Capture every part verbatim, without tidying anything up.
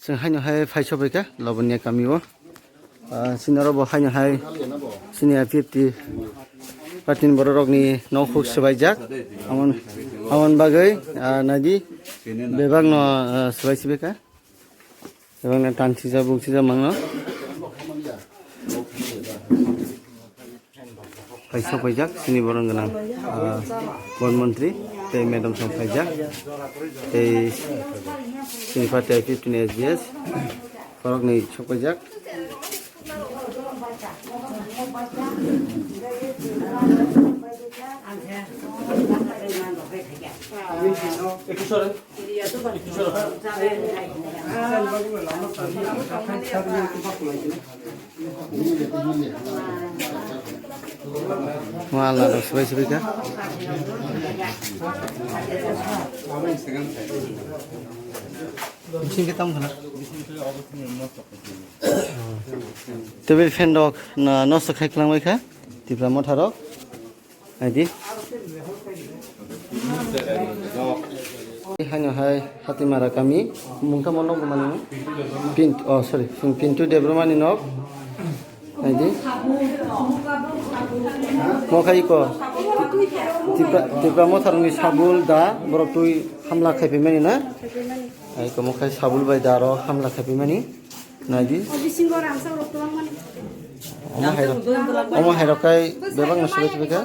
Chwng haino hai phai sobai kha Labanya kami o. Ah, chini oro bo haino hai chini I P F T party ni borok rok ni nok huk swbaijak. Amon, amon bagwi, ah, naidi bebak no, ah, swbai swbai kha. Bebak no tan sijak buk sijak mangno. Phai sok paijak, chini borok gwnang, ah, Bon Montri, tei madam song paijak, tei chini party I P F T ni S B S, borok ni sok paijak. Wala rok swbai swbai kha. Bising khe tamo khna. Table fan rok na nosto khai kwlangbai kha. Tipra motha rok. Naidi. Haino hai Hatimara kami, mungtamo nok mani no? Pint-, oh, sorry, Pintu Debbarmani nok. Naidi. Mo khai ko. Tipra, Tipra motharni sabul da, borok twi hamla khai phaimani na? Hai ko mo khai sabul bai da ro hamla khai phaimani. Naidi. O bisingo rangchak rok twlangmani. Omo hai rok, omo hai rok kai bebak no swbai swbai kha.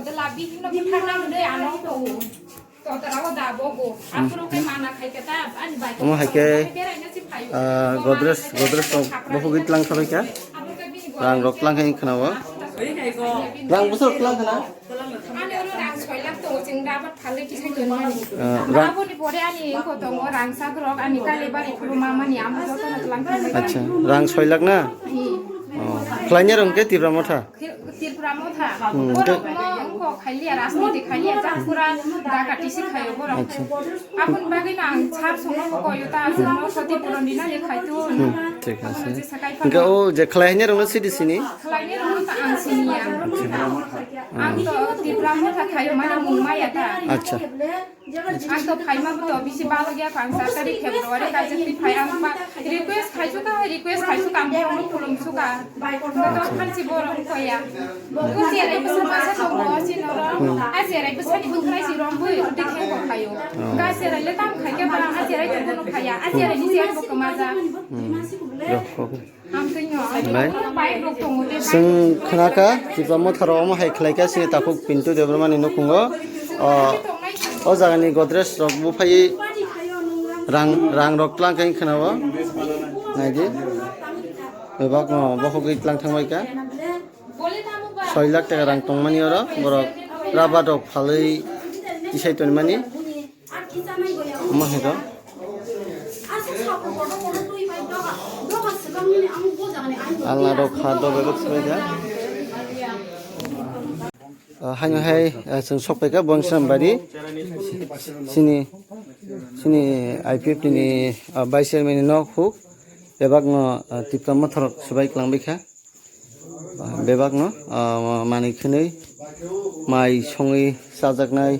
Omo hai khe, ah, Godrej, Godrej rok bohogwi tlang kha bai kha. Rang rok tlang kha khna o. Rang bwswk tlang khna? Ani oro rang soi lakh tongo, chwng da abar phalwi kisai tonmani. Ah, rang- Aboni pore ani wngkho tongo rang sakrok, ani kale bari phuru mamani, amo jotono tlang thangwi. Acha, rang soi lakh na? Hi. Oh, khlainai rok hwnkhe Tipra Motha? Ti-, Tipra Motha. Hmm, hwnkhe? Borok mo wngkho khailia, rajniti khailia, jak pura daga tisi khaio borok. Acha. Aboni bagwi no ang sar songno bo koyo ta, songno khoti puron dinani khaitu. Hmm, thik ase. Aboni jesa kai phano. Hwnkhe o je khlainai rokno sidi sini? Khlainai rokno ta ang siniya. Acha. Ang to Tipra Motha khayo mane mung maya ta. Acha. Ang to phaima bo to bisi balo ya, ang sat tarik February kaisa twi phai, ang ba request khai suka, request khai suka, ang borok no khulum suka. Ang to khansi borok ko ya. Ko jerai bwsa masa tongo si norok. A jerai bwsa ni bwkhrai si rong bwi rwdi khe ko khayo. Oh. Ga jerai le tam khai khe ba a jerai to bono khaya. A jerai ni jerai bo kwmaja. Hmm. Rok kok. Bai. Chwng khnakha, Tipra Motha rok omo hai khlaikha, chini takhuk Pintu Debbarmani nukhungo. O, o jagani Godrej rok buphaiwi rang, rang rok tlang khe khna o. Naidi. Bebak no bokhogwi tlang thangbai kha. Soi lakh taka rang tongmani oro, borok rubber rok phalwi tisai tonmani. Omo hai rok. Alna rok kha do bebak swbai da. Ah, haino hai, ah, chwng sok paikha Bongsram Bari. Chini, chini I P F T ni, ah, vice chairman ni nok huk. Bebak no, ah, Tipra Motha rok swbai kwlangbai kha. Bebak no, ah, manwi khwnwi mai songwi chajaknai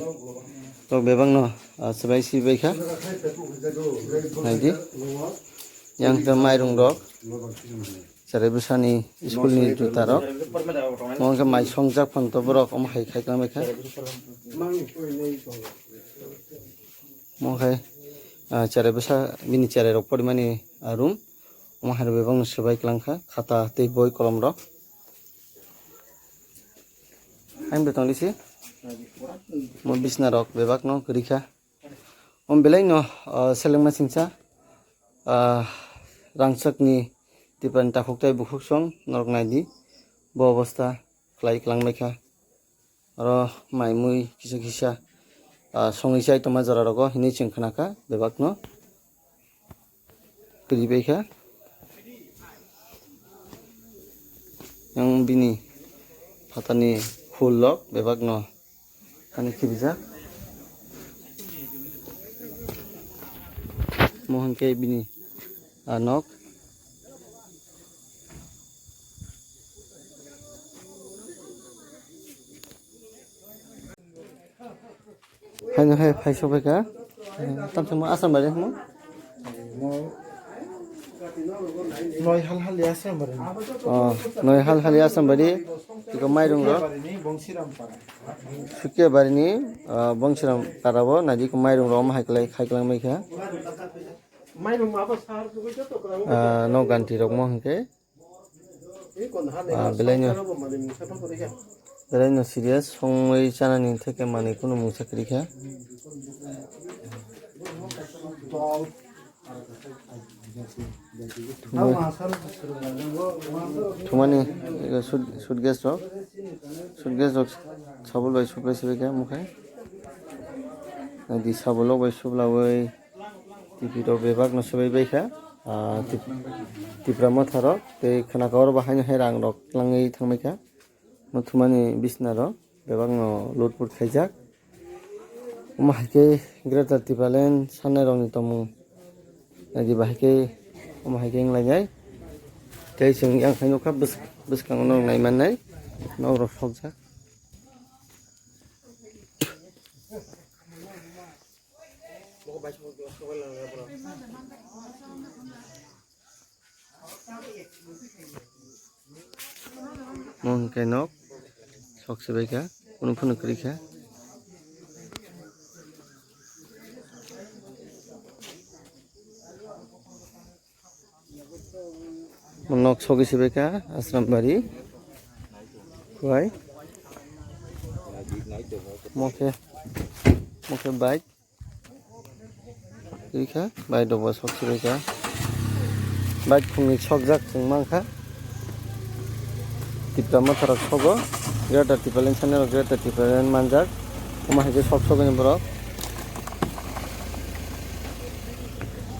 rok bebak no, ah, swbai swbai kha. Naidi. Yang khe mairung rok. Cherai bwsani school ni juta rok. Mo khe mai songjak phano to borok omo hai khai tongbai kha. Mo khe, ah, cherai bwsa bini cherai rok porimani, ah, room. Omo hai rok bebak no swbai kwlang kha, khata tei boi kolom rok. Ang betong lisi. Mo bisna rok bebak no kwrwi kha. Om belai no, ah, selengma singsa, ah, rangchak ni Tipra ni takhuk tai bukhuk song norok nai di. Bo obostha khlai kwlang bai kha. Oro mai mui kisa kisa, ah, songwi chai tongma jora rogo hinwi chwng khna kha bebak no. Kwrwi bai kha. Yang bini phatani khul rok bebak no ani khibijak. Mo hwnkhe bini, ah, nok. Haino hai phai sok bai kha. Tam samo asam bai mo. Noi hal hal ya Asrambari. Oh, noi hal hal ya Asrambari. Tiko mairung ro. Sukia bari ni, ah, Bongsiram para bo nadi ko mairung ro ma hai klai khai klang mai kha. Ah, no ganti rok mo hingke. Ah, belai no, belai no serious, songwi chanani theke manwi kunu mungsa kwrwi kha. Thumani, thumani, ego suit-, suitcase rok, suitcase rok sabul bai suplai sibai kha mokhe. Nadi sabul rok bai suplawi. T V rok bebak no swbai bai kha, ah, Tip-, Tipra Motha rok tei khwna kawar bo haino hai rang rok twlangwi thangbai kha. Muthumani bisna rok bebak no lutput khaijak. Omo hai khe Greater Tipraland sanai rok ni tongmung nadi bahai khe omo hai khe wng lainai. Tei chwng yang hai nukha bwsk-, bwskango nog nai mannai nog rok sokjak. Mo hwnkhe nok sok se bai kha, kunu phano kwrwi kha. Mo nok sogwi se bai kha, Asrambari. Kuai. Mo khe, mo khe bike. Twi kha, bike rok bo sok se bai kha. Bike khungni sokjak chwng mankha. Tipra Motha rok sogo. Greater Tipraland channel o Greater Tipraland manjak. Omo hai khe sok sogwi borok.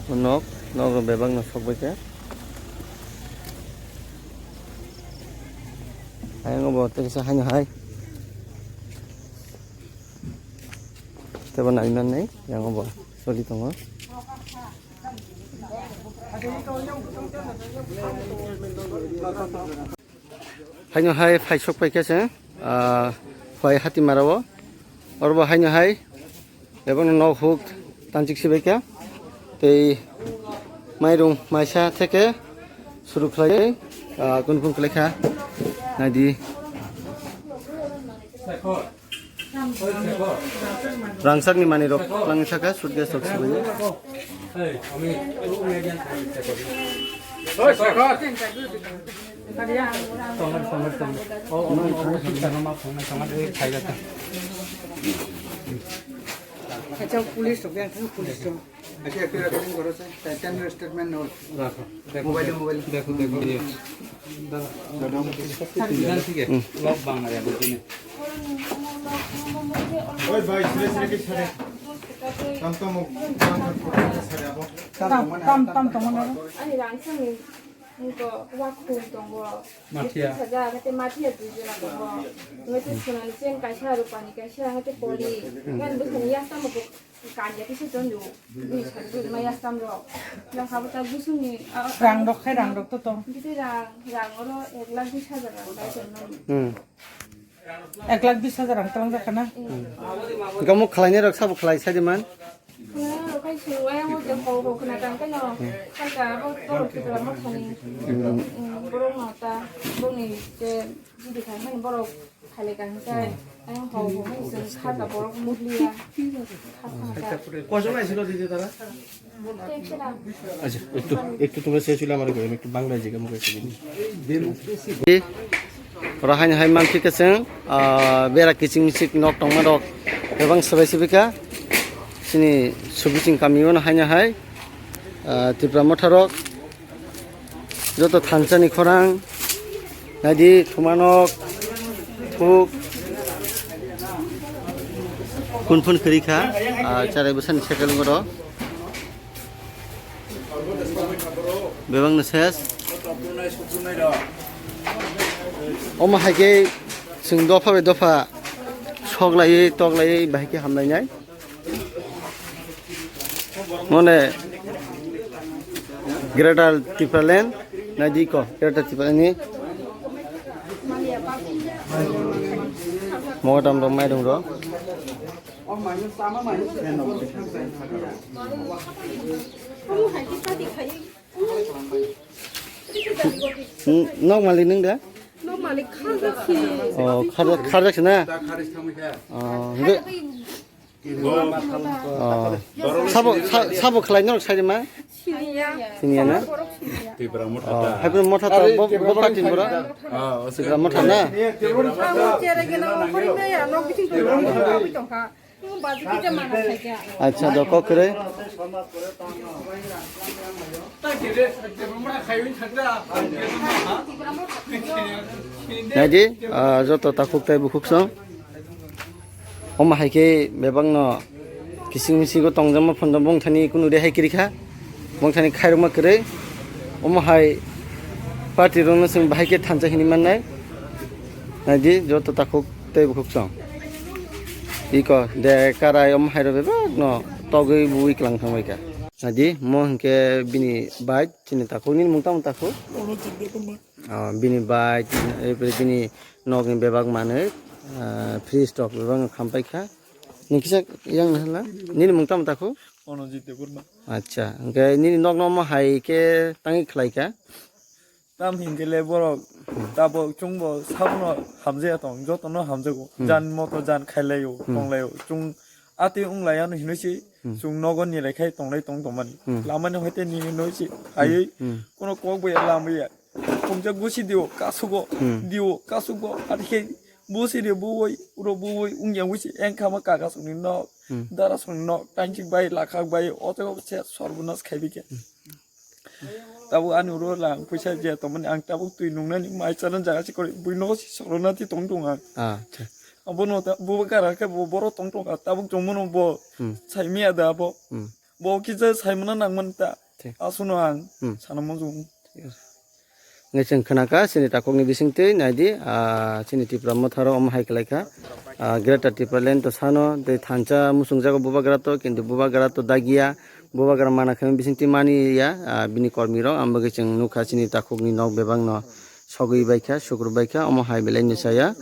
Nok, nok rok bebak no sok bai kha. Ayang bo tei kisa haino hai. Tebo nai mannai, yang bo soli tongo. Haino hai phai sok pai khe se, ah, phai hati mara o. Oro bo haino hai, ebo no nok huk tanchik sibai kha. Tei mairung maisa theke suru khlai, ah, kun kun khlai kha. Nai di. Rangchakni manwi rok twlangwi saka, suitcase rok sibawi. Acha police rok yang thang police rok. Acha, ekta recording koro se, ten statement no. Rakho. Mobile, mobile. Dekho, dekho, iye. Dada. Dada. Idan thik hai. Hmm. Log bang aya bujine. Oi bhai, sire sire ke chhare. Tam tam, tam tam, chhare abo. Tam tam, tam tam. Ani rang sangni, niko wakhung tongo. Mathia. Saja, kate mathia dui jona tongo. Ngate sunani chen kaisa, rupani kaisa, hate poli. Ngan bwsani yak tamo bo. Kanya kisa chondu, bui sari bui maya stamro. Yang habo ta gusungni, ah, rang rok khai, rang rok to tong. Bisi rang, rang oro ek lakh bis hajar rang dai tong nang. Hmm. Ek lakh bis hajar rang tong jakana. Hmm. Gamo khlainai rok sabo khlai sai de man. Khlainai rok khai sung waya mo je hau hau khna tang kano. Hmm. Kanta abo borok Tipra Mothani. Hmm. Hmm, borok no ta, boni je jidi khai han borok. Khaile kaham khe, ayang hau hau hai chwng kha ka borok muhliya. Kha kha kha. কয়জন আইছিল দিদি তারা? Tei phira. আচ্ছা, একটু, একটু তোমরা শেষ হইলে আমার ঘরে একটু বাংলায় জিজ্ঞাসা করে দিন। Oro haino hai mankhe khe chwng, ah, bera kiching michik nok tongma rok kwbang swbai swbai kha. Chini Subiching kami o haino hai, ah, Tipra Motha rok. Joto thansa ni khorang, naidi thumanok thuk kun phun kwrwi kha, ah, charai bwsani sekelungo ro. Bebak no ses. Omo hai khe chwng dopha bai dopha sok laiwi tok laiwi bahai khe hamlainai. Mone Greater Tipraland, naidi ko, Greater Tipraland ni. Mogodam rok, mairung rok. N-, nok malik nung da? Nok malik kharjak si. Oh, kharjak, kharjak si na? Oh, hingke, oh. Sabo, sa-, sabo khlai norok sai ma? Siniya. Siniya na? Borok siniya. Oh, hai borok motha to, bo, bo party borok? Oh, Tipra motha na? Ang chere gena hori me ya, nok biting to, nok biting to, nok biting to. Acha, do kok kwrwi. Naidi, ah, joto takhuk tei bukhuk song. Omo hai khe bebak no kising misingo tongjakma phondo bongthani kunu de hai kiri kha. Bongthani khairokma kwrwi. Omo hai party rokno chwng bahai khe thansa hinwi mannai. Naidi, joto takhuk tei bukhuk song. Iko de karai omo hai rok bebak no togwi bui klang thangbai kha. Naidi, mo hinkhe bini bike, chini takhuk, nini mung tamo takhuk? Ono jibbe tene. Oh, bini bike, eh, bini nokni bebak manwi, ah, fridge rok bebak no khampai kha. Nini kisa yang hala, nini mung tamo takhuk? Ono jibbe kurma. Acha, hinkhe nini nokno omo hai khe tangwi khlai kha? Tam hinkhe le borok tabok chwngbo sabono hamjaya tong, jotono hamjago. Hmm. Jan moto jan khailaio, Hmm. tonglaio. Chwng atwi wnglaiyano hinwi se Hmm. chwng nogo nilai khai tonglai tong tongmani. Hmm. Lamani hoite nini hinwi se Hmm. aiwi Hmm. kono kok bai lamaya. Khumjak busi dio kasugo, Hmm. dio kasugo, athe busi dio buwoi, uro buwoi wngya wisi engkhama kagasukni nok, Hmm. darasukni nok, tangchik bai, lakhak bai, o jaga se sorbonas khaibi khe. Hmm. Tabuk ani uro lang puisa je tongmani ang tabuk twi nungnani mai chana jaga se kori bui nogo se sorona ti tong tong ang. Ah, acha. Abono ta bo gara khe bo boro tong tong kha tabuk chongmano bo Hmm. sai miya da bo. Hmm. Bo kisa sai mana nang man ta. Thik. Asuno ang Hmm. sana mo jung. Thik ase. Nge chwng khna kha chini takhukni bisingtwi naidi, ah, chini Tipra Motharo omo hai khlai kha. Ah, Greater Tipraland to sano tei thansa muchungjago bubagra to, kintu bubagra to dagiya. Bubagra mana khe bisingtwi mani ya, ah, bini kormi rok, ang bagwi chwng nukha chini takhukni nok bebak no sogwi bai kha, sukrubwi bai kha, omo hai belai ni saya,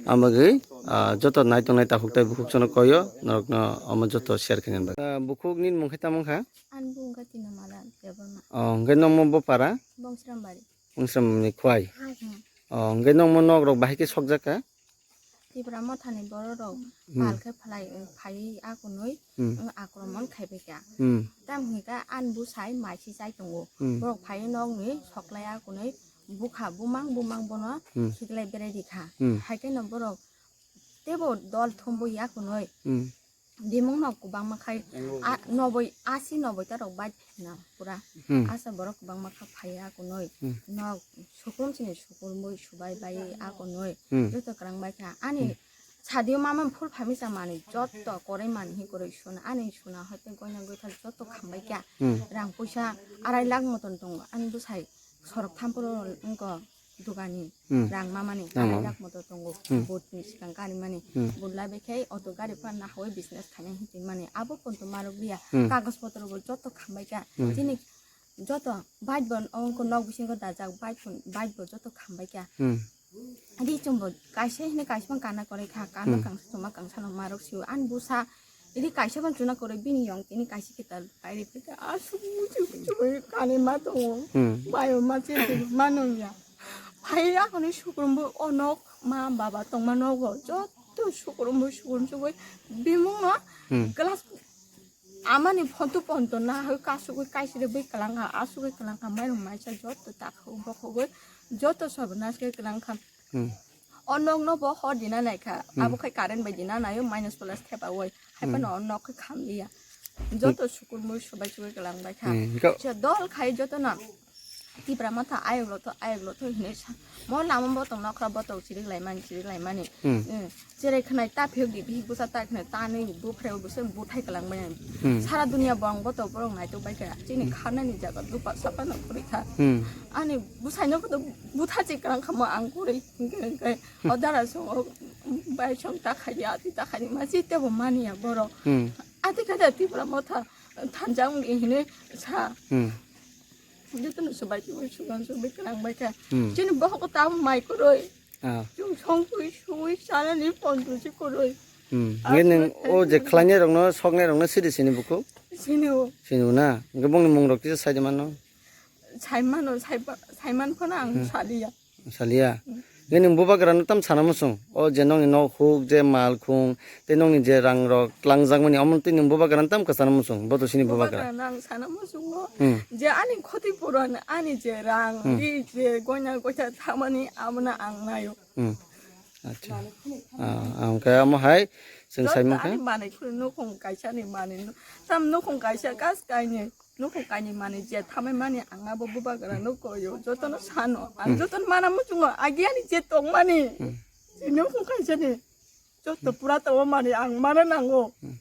ang bagwi, ah, joto nai tongnai takhuk tei bukhuk sono koyo, norok no omo joto share khaina bagwi. Ah, bukhuk nini mung khe tamo wngkha? Ani bung khe Tinamala Debbarma. Oh, hwnkhe nokmo bopara? Bongsrambari. Bongsrambari khwai. Hmm. Oh, hwnkhe nokmo nok rok bahai khe sokjak kha? Tipra Mothani borok rok Hmm. pal khe phalai, phai akunui, Hmm. wng akromon khaibai kha. Hmm. Tam hwnkhe ani bwsai maisi chai tongo. Hmm. Borok phai nokni soklai akunui bukha bumang bumang bono Hmm. khiklai berai rikha. Hmm. Hai kheno borok teibo dol thumbui akunui. Hmm. Bimung no kwbangma khai, a, noboi, asi noboi ta rok bai na pura. Hmm. Asa borok kwbangma kha phai akunui. Hmm. Nok sukum chini sukum boi subai bai akunui. Hmm. Joto kwrang bai kha. Ani Hmm. sadio mama phul phamisa mani joto korai mani hi koroi suna. Ani suna hoite goina goithal joto khambai kha. Hmm. Rang puisa arai lakh moton tongo. Ani bwsai sorok thampuro wngko. Dugani Hmm. rang mamani Rang arai mama. Lak moto tongo Hmm. Bot ni sikang kari mani Hmm. Bot labe khe auto gari phan na hoi business khainai hinti mani abo ponto marok liya Hmm. Kagos potro bo joto khambai kha Hmm. Chini joto bike bo ongko nok bisingo dajak bike pon bike bo joto khambai kha Hmm. Ri chumbo kaisa hini kaisa phan kana korai kha kana Hmm. kangsa chuma kangsa no marok sio ani busa Ini kaisa ban chuna kore bini yong tini kaisa kita kairi pika asuk muchuk muchuk kani ma tongo. Hmm. Bayo ma che ma nung ya. Phai ya kani sukrumbo o nok ma baba tongma nogo joto sukrumbo sukrum sugui bimung no Hmm. Glass amani phonto phonto na hoi kasugui kaisire bui kalang ha asugui kalang ha mairung maisa joto tak hok bok hogoi joto sobo naske kalang kha. Hmm. O nok no bo hor dina nai kha. Hmm. Abo khai current bai dina naio minus plus thepa oi. Hai Hmm. phano o nok khai kham liya. Joto sukur mui subai subai kalang bai kha. Hmm. Ga- Che dol khai joto no. Tipra Motha ayok lo to ayok lo to hinui sa. Mo lama botong nokra botong chirik lai mani chirik lai mani. Hmm. Hmm. Cherai khnai ta phiyok di bihik busa ta khnai ta nui buphreo busa buthai kalang bai. Hmm. Sara dunia bong botong borok naitok bai kha. Chini Hmm. kharnani jaga dupa sapa no khuri kha. Hmm. Ani bwsai no koto butha chikang kha mo ang kwrwi hinkhe hinkhe o dara song o bai song ta khaidi ati ta khaidi ma chi tebo mani ya borok. Hmm. Ati kha da Tipra Motha thanjak wng hinwi sa. Hmm. Jotono swbai twi sugan swbai kwrang bai kha. Hmm. Chini bohok ta mai kwrwi. Ah. Chwng song twi suwi sanani pon twi si kwrwi. Hmm. Nge nwng o je khlainai rokno soknai rokno sidi sini buku? Sini o. Sini o na? Nge bongni mung rok kisa sai de mano? Saimano, saiba-, saiman phano ang Hmm. saliya. Saliya? Hmm. Nini bubagra no tam sana muchung? O je nongni nok huk, je mal khung, tei nongni je rang rok tlangjakmani, omo twi nini bubagra no tam kwchana muchung? Bo to sini bubagra. Bubagra no ang sana muchungo. Hmm. Je ani khoti puron, ani je rang, Hmm. ri je goina goita thamani, abono ang nayo. Hmm. Acha. Ah, ang khe omo hai, chwng Joto saimang khe? Ani manwi khwlwi nukhung kaisa ni manwi nu-, tam nukhung kaisa kas kainwi, nukhung kainwi manwi je thamai mani ang abo bubagra no koyo, jotono sano. Ang Hmm. jotono mana muchungo, agi ani je tongmani. Hmm. Je nukhung kaisa ni, joto pura tongma mani ang mana nango. Hmm.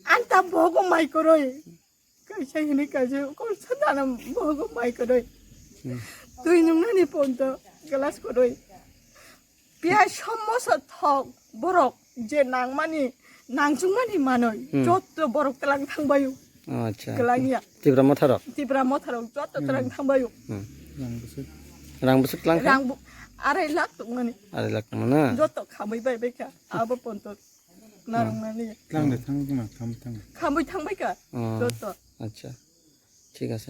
Ang ta bogo mai koroi. Kaisa hini kaisa kol sadana bogo mai koroi. Hmm. Twi nungnani ponto glass koroi. Piyaj, samosa, thok, borok je nangmani, nangchukmani manoi, Hmm. jotto borok tlang thangbaio. Oh, acha. Kwlangya. Tipra motharok? Tipra motharok jotto Hmm. tlang thangbaio. Hmm. Rang bwswk? Rang bwswk tlang kha? Rang bu-, arai lakh tongmani. Arai lakh tongmani? Jotto khamwi bai bai kha. Abo ponto narwknani. Tlang de thang ma, khamwi thang. Khamwi thangbai kha. Oh. Jotto. Acha. Thik ase.